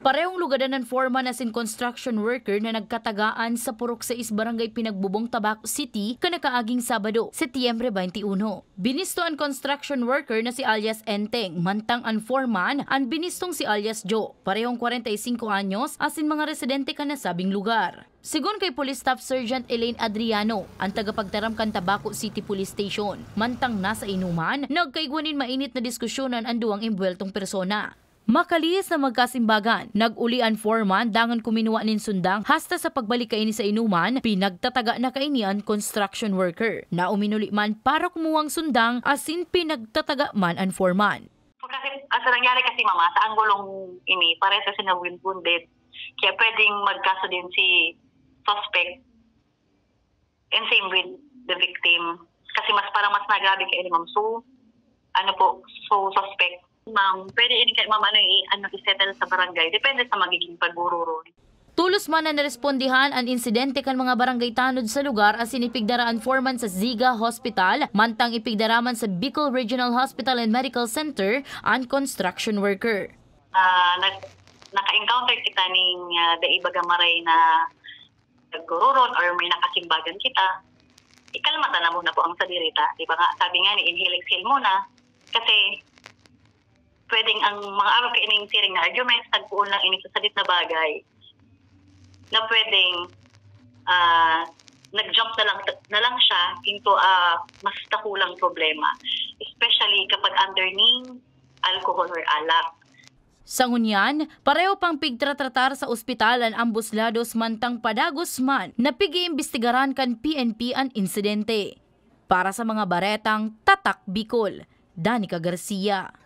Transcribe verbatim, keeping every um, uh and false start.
Parehong lugadan an foreman asin construction worker na nagkatagaan sa Purok sais, Barangay Pinagbubong, Tabaco City, kan nakaaging Sabado, Setyembre twenty-one. Binisto an construction worker na si alias Enteng, mantang an foreman an binistong si alias Joe, parehong kwarenta y singko anyos, asin mga residente kan nasabing lugar. Segun kay Police Staff Sergeant Elaine Adriano, an tagapagtaram kan Tabaco City Police Station, mantang nasa inuman, nagkaigwa nin mainit na diskusyonan an duwang embuweltong persona. Makalihis na magkasimbagan, nag-uli an foreman dangan kuminua nin sundang, hasta sa pagbalik kaini sa inuman, pinagtataga na kaini an construction worker, na uminuli man para kumuwang sundang asin pinagtataga man an foreman. Kasi, ah, sa nangyari kasi, mama, sa anggulong ini, parehas kasi na wounded. Kaya pwedeng magkaso din si suspect and same with the victim. Kasi mas, parang mas nagrabe kay ni ma'am. So, ano po, so suspect. Ma'am, pwede ini kay ma'am, ano, i-, ano, i-settle sa barangay. Depende sa magiging pagururo. Tulos man na narespondihan an insidente kan mga barangay tanod sa lugar asin ipigdara an foreman sa Ziga Hospital, mantang ipigdara man sa Bicol Regional Hospital and Medical Center an construction worker. Ah, nag, naka-encounter kita ning, ah, dai baga maray na nagkururon or may nakasimbagan kita. Ikalma ta na muna po ang sadiri ta. Di ba nga, sabi nga ni, inhale, exhale muna. Kasi pwedeng ang mga araw kaining siring na arguments, nagpoon lang ini sa sadit na bagay na pwedeng, ah, nag-jump na lang, na lang siya into a mas dakulang problema, especially kapag under ning alcohol or alak. Sa ngunyan, pareho pang pigtratratar sa ospital an ambos lados, mantang padagos man na pig-iimbestigaran kan P N P an insidente. Para sa mga baretang Tatak Bicol, Danica Garcia.